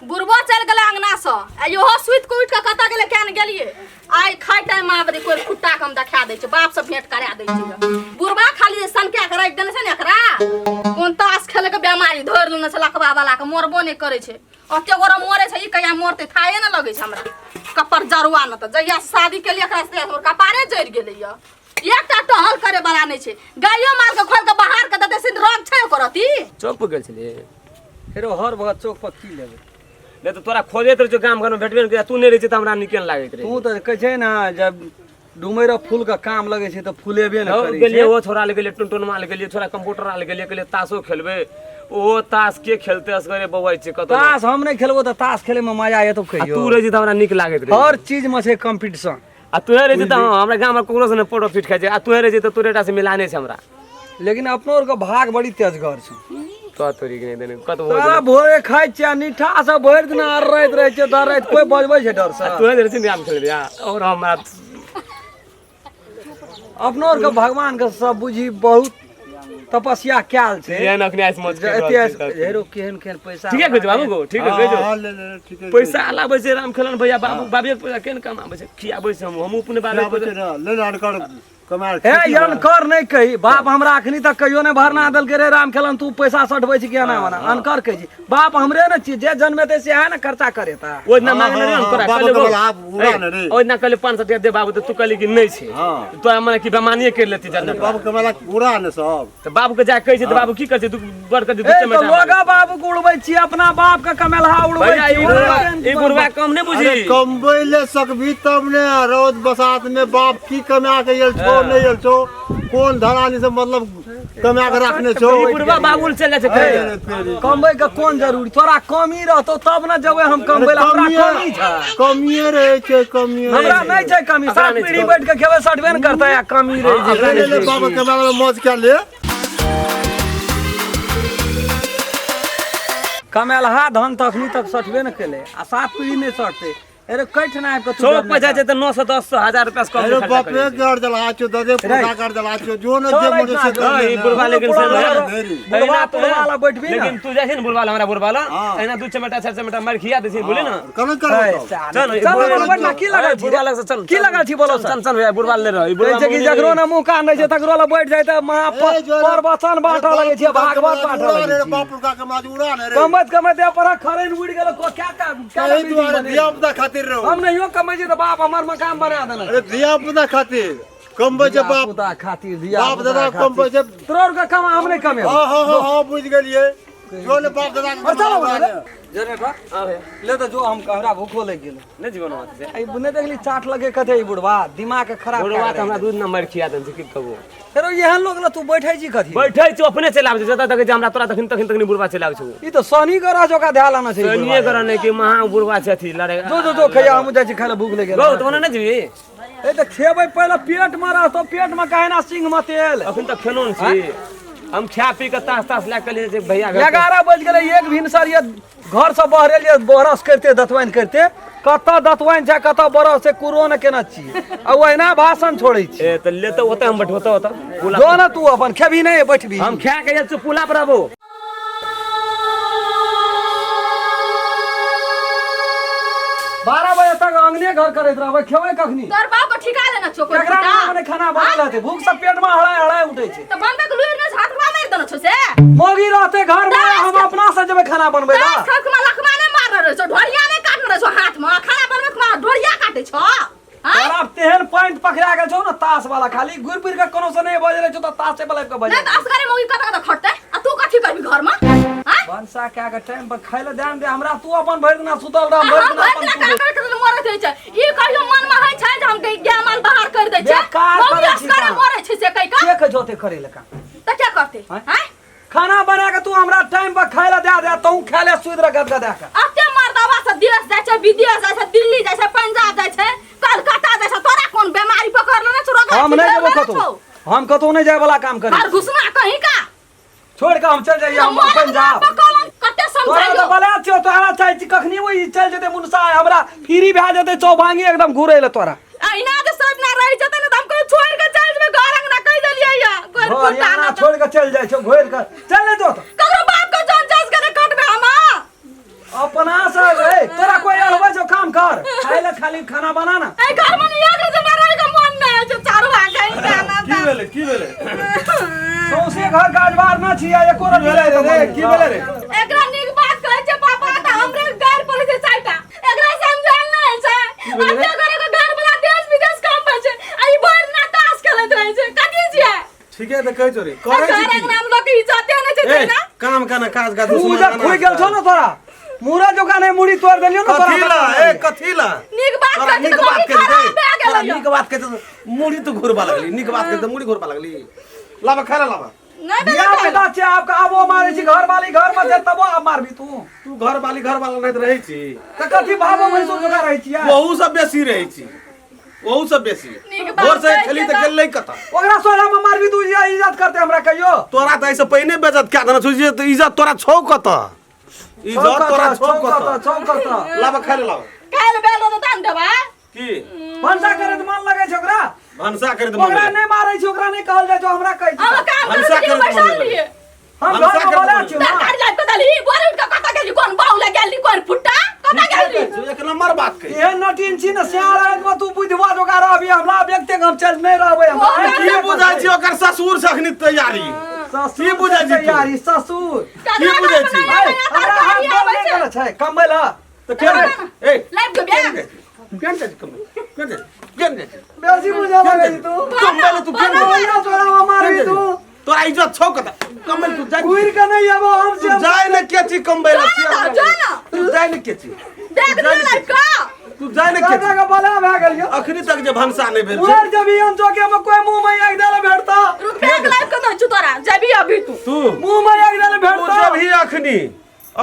बुढ़बो चलि गेलै अंगनासँ आ इहो सुति कऽ उठि कऽ कतऽ गेलै किया ने गेलियै। आइ खाइ टाइम आबे कोइ खुट्टा के हम देखा दै छियै, बापसँ भेंट करा दै छियै। बुढ़बा खाली जे सनका के राखि देने छै ने, एकरा कोन ताश खेले के बेमारी धरि लेने छै लकवा वाला के, मरबो नहि करै छै। ओते गोरा मरे छै, ई कहिया मरतै थाहे ने लगै छै हमरा। कप्पर जरुआ ने तऽ जहिया से शादी केलियै एकरा से हमर कपारे जरि गेलै। यऽ एकटा टहल करे वाला नहि छै, गाइयो माल के खोल के बाहर के देतै से रंग छै ओकर अथी। चौक पर गेल छलियै? फेरो हर वक्त चौक पर की लेबै? नहि तऽ तोरा खोजैत रहै छौ, गाम घरमे भेटबे नहि करै, तू नहि रहै छै तऽ हमरा नीके नहि लागैत रहै। तू तऽ कहै छै ने, जब डुमैर फूल के काम लगै छै तऽ फुलेबे ने करै गेलियै। ओ छोरा लग गेलियै, टुनटुनमा लग गेलियै, छोरा कंप्यूटर लग गेलियै, कहलियै ताशो खेलबै। ओहो ताश के खेलते, असगरे बौआइ छै कतौ। ताश हम नहि खेलबो तऽ ताश खेले में मजा एतौ कहियो? तू रहै छै तऽ हमरा नीक लागैत रहै। हर चीज में छै कंपटीशन। आ तू रहै छै तऽ हमरा गाम में ककरो से नहि फोटो फिट खाइ छै, आ तू रहै छै तऽ तोरे टा से मिलाने छै हमरा। लेकिन अपनो आर के भाग बड़ी तेजगर छै। तो तोरी के नहि देने कत तोरा भोरे खाइ छियै आ नीठा से भरि दिना अरैत रहै छियै, डरैत कोइ बजबै छै डर से। तू रहै छै आम खेलबै और हमरा अपनो आर के भगवान के सब बुझी बहुत तपस्या कयल छै। एहन अखने आइस मौज कर एते रहल छी। हेरो केहन केहन पैसा। ठीके कहै छौ बाबू गो, ठीक कहै छौ। हाँ, ले ले ले, ठीके। पैसा लाबै छै राम खेलन भैया, बाबू बाबे के पैसा केहन कमाबै छै, खियाबै छै। हमहूँ अपने बाबे के पैसा ले ले, अनकर कमा। हे अनकर नहि कही, बाप हमरा अखनी तक कहियो नहि भरना देलकै रे राम खेलन, तू पैसा सटबै छी कि एना ओना। अनकर कहै छी, बाप हमरे ने छियै, जे जन्मेतै सएह ने खर्चा करेता। ओहि दिना मांगने रहियै हम तोरा, बाबा कहलियै के गो, बला आब उड़ा ने रे। ओहि दिना कहलियै 500 टका दे बाबू, तऽ तू कहली कि नहि छै। हाँ। तोरा मने कि बेमानिए करि लेती जन्म। बाबू के बला उड़ा ने सब। तऽ बाबू के जा कहै छै तऽ बाबू की करै छै? दू बड़ कर दू ए चम्मच तऽ लोगा बाबू के उड़बै छी, अपना बाप के कमेलहा उड़बै भैया छी। ई बुढ़वा, ई बुढ़वा कम नहि बुझी। अरे कमबै ले सकबी तब ने, रौद बसात में बाप की कमा के आयल छौ, नहि आयल छौ, कोन धरानी से मतलब कमा के रखने छौ। ई बुढ़वा बाबुल चलि जाइ छै खाय। कमबै के कोन जरूरी? तोरा कमी रहतौ तब ने जेबै हम कमबै लए। हमरा कमी छै? कमिए रहै छै, कमिए। हमरा नहि छै कमी, सात नहि छै। पीढ़ी बैठ के खेबै सटबे ने करतै आ कमी रहै छै। ले ले ले, बाबा के बारे में मौज कर ले। कमेलहा धन तऽ अखनी तक सटबे ने केलै आ सात पीढ़ी नहि सटतै। अरे कैठ ना आबि कऽ तू चौक डर पर जाइ नहि छै तऽ 900 1000 1000 रुपया से कम अरे नहि खर्चा बाप करै रे छै। कर जला छो ददे पूरा कर जला छो, जो न जे चल मन से एहिठिना। कर हँ, ले ई ना। बुढ़वा लेकिन से बुढ़वा भैया, ढेरी। बुढ़वा एहिना तो पुढ़वा ला बैठबी ने। लेकिन तू जाइ छै ने बुढ़वा ला, हमरा बुढ़वा ला हाँ। एहिना दू चमेटा चारि चमेटा मारि खिया दै छै, बोले ना। कना है, करबो तब? साले। चल, ई चल, बुढ़वा चल, बैठ ना, की लगल छी बुढ़वा रे? लग से चल। की लगल छी बोलो चल सर? चल चल भैया, बुढ़वा ले रह ई कहै बुढ़वा छै कि मुँह जकरो नहि। ने मुँह कान रहै छै तकरो लग बैठ जाइ तऽ महा ए, जो रे- प्रवचन बाँटऽ लगै छै, भागवत बाँटऽ उड़ा लगै रे छै। बाप का के माज उड़ा ने रे। कमैत कमैत देह पर खरैन उड़ि गेल को क्या क्या क्या एहि दुआरे धिया पुता खातिर रहो। हम नहियो कमै छी तऽ बाप हमर मकान बना देने। अरे धिया पुता खातिर कमबै छै बाप। पुता खातिर धिया बाप दादा कमबै छै। तोरा आरके कमा, हम नहि कमेब। हाँ हाँ हाँ हाँ, बुझि गेलियै, जो ने बाप दादा के और चलो कमा रे। ने। जनरेटर ले तऽ जो, हम हमरा भूखो लागि गेलै। नहि जीवन बात छै। ई नहि देखली चाट लगे कते ई बुढ़वा दिमाग के खराब बुढ़वा कए तऽ हमरा के दूध न मारि खिया देने छै, की कहबो। फेरो एहन लोग ला तू बैठै छी कथी? बैठै छौ, अपने चलि आबै छै जतऽ देखै छै हमरा तोरा तखन तखन तखन बुढ़वा चलि आबै छौ। ई तऽ शनि ग्रह जोका धए लाना छै ई बुढ़वा। सनिए कर नहि कि महा बुढ़वा छै अथी लड़े। जो जो जो खैया, हमहूँ जाइ छी खाय लए, भूख लागि गेल। गौ तऽ ओना नहि जेबही? ए तऽ खेबै, पहिले पेट मे रहतौ, पेट मे काहे ना सिंह मे तेल। अखन तक खेलो नहि छी हम, खा पी के तास तास लए के जे भैया घर। 11 बजि गेलै, एक भिनसर ये घर से बहरेलियै बरस करिते दतवाइन करिते, कतऽ दतवाइन छै कतऽ बरस छै कुरो ने केने छियै आ ओहिना भाषण छोड़ै छी। ए तऽ लेतौ ओतऽ हम बैठबो ओतऽ पुला। जो ने तू अपन खेबही नहि बैठबी। हम खा के जाइ छियौ पुला पर आबो। 12 बजे तक अंगने घर करैत रहबै, खेबै कखनी? तोर बाप के ठिका लेने छौ कोइ केकरा खुट्टा? मने खाना बनल हेतै? भूख से पेट में हड़ाय हड़ाय उठै छै। तऽ बनबै के लुरि नहि छै, हाथमा मारि देने छौ से। मौगी रहतै घर में, हम अपना से जेबै खाना बनबै ला? तास खाइत खुमा लखमा नहि मारने रहै छौ, ढोरिया नहि काटने रहै छौ हाथमे, खाना बनबै खुमा ढोरिया काटै छौ? आँय? तोरा तेहन पानि पकड़ा गेल छौ ने ताश वाला, खाली घुरि फिर के कोनो से नहि बजै छौ तऽ ताशे वाला के बजै। नहि तऽ असगरे मौगी कतऽ कतऽ खटतै आ तू कथी करबी घरमे? आँय? भनसा कए के टाइम पर खाय ले ध्यान दे हमरा। तू अपन भरि दिना सुतल रह, भरि हम दिना भरि अपन दिना सुतल। काम करैत करैत मरैत रहै छै। ई कहियो मनमे होइ छै जे हम गाय माल बाहर करि दै छै? बेकार मौगी करै छी असगरे काम। मरै छै से कहि कऽ। के कहै छौ ओते करै लए काम? तऽ क्या करतै? आँय? आँय? खाना बना के तू हमरा टाइम पर खाय ले दे दे, तू खाय ले सुति रह गद गदा के। अते मर्दवा से देश जाइ छै, विदेश जाइ छै, दिल्ली जाइ छै, पंजाब जाइ छै, कलकत्ता जाइ छै, तोरा कोन बेमारी पकड़ लेने छौ? रोगा हम नहि जेबो लेने कतौ, छौ? हम कतौ नहि जाय वाला काम करी। और घुसना कहीं का छोड़ के हम चल जाइए हम मरद पंजाब। पकड़ल कते तोरा समझाइयो। तऽ बला छियौ, तोरा चाहै छी कखनी ओ ई चलि जेतै मुनसा, हमरा फ्री भए जेतै चौभांगी एकदम घुरै ले तोरा। अहिना जे सब ना रहि जेतै ने तऽ हम कहियो छोड़ि के चलि जेबै घर अंगना, कहि देलियै या गोर घर कुत्ता अंगना ना छोड़ि के चलि जाइ छौ, घुरि के चल ले जो तऽ। ककरो बाप के जान जास के कटबै हम। अपना से रे तोरा कोई अड़बै छौ काम कर खाय ले खाली खाना बना ना ए घर में नहीं आके से मारे के मन नहीं है जो चारू आ गई गाना की भेलै की भेलै सौंसे घर काजबार न छी आ एको की भेलै रे रे की भेलै रे एकरा नीक बात कहै छै पापा त हमरे गार पड़ै छै चारिटा एकरा समझायल नहि छै अपना घरे के घर वाला देश विदेश काम पर छै आ ई भरि दिना ताश खेलैत रहै छै कथी छियै ठीके तऽ कहै छौ रे करै घर छी की अंगना में लोक के इज्जते नहि छै ए ना काम केना काज का तू जब खुइ गेल छौ न तोरा मुरा जोका नहीं मुड़ी तोड़ देलियो न तोरा कथी ला ए कथी ला नीक बात तोरा कहै छै नीक तऽ बात मम्मी कहि खराब दे भए तोरा गेलै नीक बात कहि दे मुड़ी तो घुरबा लगली नीक बात कहि दे मुड़ी घुरबा लगली लाबा खा ले लाबा नहि भेलै बियाह बेटा छै आपका आबो मारे छी घर वाली घर में छै तबो आब मारबी तू तू घर वाली घर वाला नहीं रहै छी त कथी बाबो भैंसुर जोका रहै छियै ओहू सब बेसी रहै छी ओहू सब बेसी नीक बात भोर से कहै खेली छै तऽ तऽ- गेलै कतऽ ओकरा सोझा में मारबी तू इज्जत करते हमरा कहियो तोरा तऽ एहिसँ पहिने बेजत कए देने छौ जे तऽ इज्जत तोरा छौ कतऽ इज्जत तोरा छौ कतऽ छौ कतऽ लाबा खाय ले लाबा काल्हि बेल रहतौ तहन देबै की भनसा करैत मन लगै छै ओकरा भनसा करैत मन ओकरा नहि मारै छै ओकरा नहि कहल जाइ छै हमरा कहै छै हम काम भनसा करै करैत बैसल मन रहियै हम भनसा घर में करैत बोला मन छियौ ना तरकारी लाबि कऽ देलही बोरी उठि कऽ कतऽ गेली कोन बाउ लए गेली कोन फुट्टा कतऽ गेली एक नंबर बात कही एहन नटीन छी ने सियार आदमी तू बुझबा जोगा रहबी हमरा व्यक्ति हम चल नहि रहबै हम ओ, की बुझाइ छी ओकर ससुर से अखनी तैयारी ससुर की बुझै छी तू? तैयारी ससुर की बुझै छी? ऐ, हमरा हाथ गोड़ नहि गेल छै कमबै लए तऽ के रे ए लाबि कऽ बैग केन जाइ छी कमबै केन जाइ केन जाइ छी बेसी बुझऽ लगै छी तू कमबै लए तू केन जाइ तोरा तोरा हम मारबी तू तोरा इज्जत छौ कतऽ कमबै लए तू जाइ घुरि के नहि एबो हम तू से जाइ ने के छी कमबै लए जा ना, जा ना। तू जाइ ने के छी बैग दे लाबि कऽ तू जाइ ने के दादा के बला भए गेल यौ अखनी तक जे भनसा नहि भेल छै उड़ि जेबी हम चौके में कोई मुंह में आगि देले भेटता रुक बैग लाबि कऽ दै छौ तोरा जेबही अभी तू तू मुंह में आगि देले तू भेटता जेबही अखनी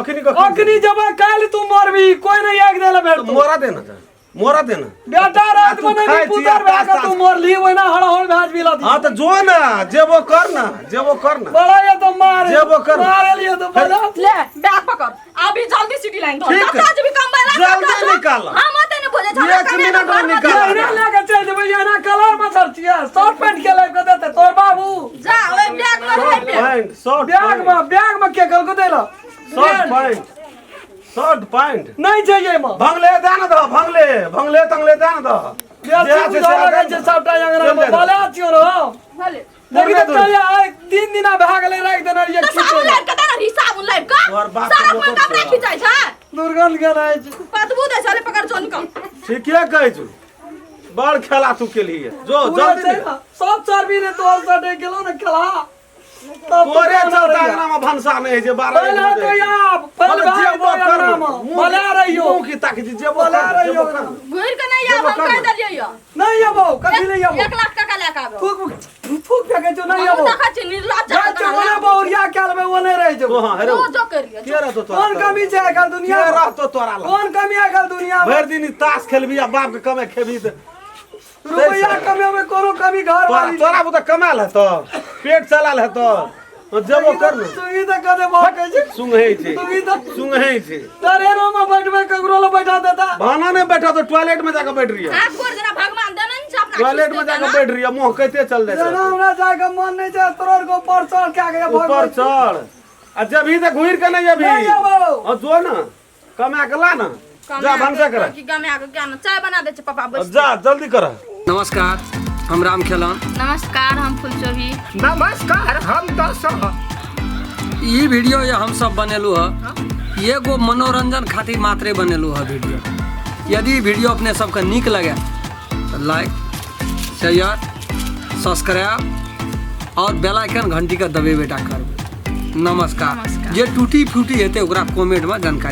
अखनी कखनी अखनी जब काल्हि तू मरबी कोई नहीं आगि देले भेटतो मोरा दे ना मोरा दे ना बेटा रात तू में नहीं खाइ छी, पुतर भए तास के तू तास। मरली ओहिना हड़हड़ भाज भी लदी हाँ तो जो ना जेबो कर ना जेबो कर ना बड़ा ये तो मारे जेबो कर। मारे लिए तो बड़ा ले बैग पकड़ अभी जल्दी सिटी लाइन धर ठीक है। जल्दी भी कम बैला जल्दी निकाल। हम ओते नहीं बोले छौ एक मिनट में निकाल। एहना लेके चलि जेबै एहना कलर मच्छर छियै शर्ट पैंट के लाबि के देतै तोहर बाबू जा ओए बैग में रह पे पैंट शर्ट बैग में बैग में के कहलको दैला शर्ट पैंट शर्ट पैंट नहि छै एहिमे भंगले दे ना दह भंगले भंगले तंगले दे ना दह बेसी जे छै बुझऽ से लगै छै सबटा अंगना में चल बोले छियौ रौ भले देखी मुर्गे तऽ चल आइ 3 दिना भए गेलै राखि देने रहियै तो साबुन लाबि के दे ना री साबुन लाबि के तोहर बाप के सारा कोन नौकर कपड़ा छौ। खिंचाइ छै दुर्गंध केना छै बदबू दे छले पकड़ जोन कम ठीके कहै छु बड़ खेला तू केलही जो पूरा जल्दी छै ने, सब चर्बी ने तोहर सटे गेलो ने खेला तब तो तोरे केना चलते रहिया। अंगना में भनसा नहीं है जे 12 पहले तो आब पहले भाग तो अंगना में भले रहियो मुंह की ताकि जेबो भले कर, रहियो जेबो कर। घुरि के नहीं आब हम कहि देलियै यौ नहीं अबो कथी नहीं अबो 1 लाख टका लए के आबो थूक थूक फेकै छौ नहीं हम अबो देखै छी निर्लज्ज जाइ छौ ओने बहुरिया कए लेबै ओने रहि तो जेबो हाँ हेरो ओ जो कर लियो के रहतो तोरा कोन कमी छै आइ काल्हि दुनिया के में? रहतो तोरा लग कोन कमी आइ काल्हि दुनिया में भरि दिन ई ताश खेलबी आ बाप के कमे खेबी तऽ रुपैआ कमेबै कोनो कमी घर तोरा वाली तोरा बुते कमाल हेतो पेट चलाल हेतो तो जेबो कर ने तू ई तऽ कदे भकै छै सुंघै छै तू ई तऽ सुंघै छै ट्रेनो में बैठबै ककरो लग बैठा देता भाना नहीं बैठा तो टॉयलेट में जाके बैठ रही है हाथ गोर जेना भगवान देने ने छै अपना टॉयलेट में जाके बैठ रही है मुंह कहते चल जाए जेना हमरा जाके मन नहीं छै तोर को ऊपर चढ़ के आगे ऊपर चढ़ आ जब ही तो घुर के नहीं अभी नहीं अबो। हाँ जो ना कमा के ला ना जा भनसा कर की गमे के क्या ना चाय बना दे छै पापा बस जा जल्दी कर नमस्कार हम राम खेलन नमस्कार हम फुलचोभी नमस्कार हम दशरथ ई वीडियो ये हम सब बनेलू है एगो मनोरंजन खातिर मात्रे बनेलू है वीडियो। यदि वीडियो अपने सबके नीक लगे तो लाइक शेयर सब्सक्राइब और बेल आइकन घंटी के दबेबे टा करबै। नमस्कार। जे टूटी फूटी हेतै ओकरा कमेंट में जानकारी।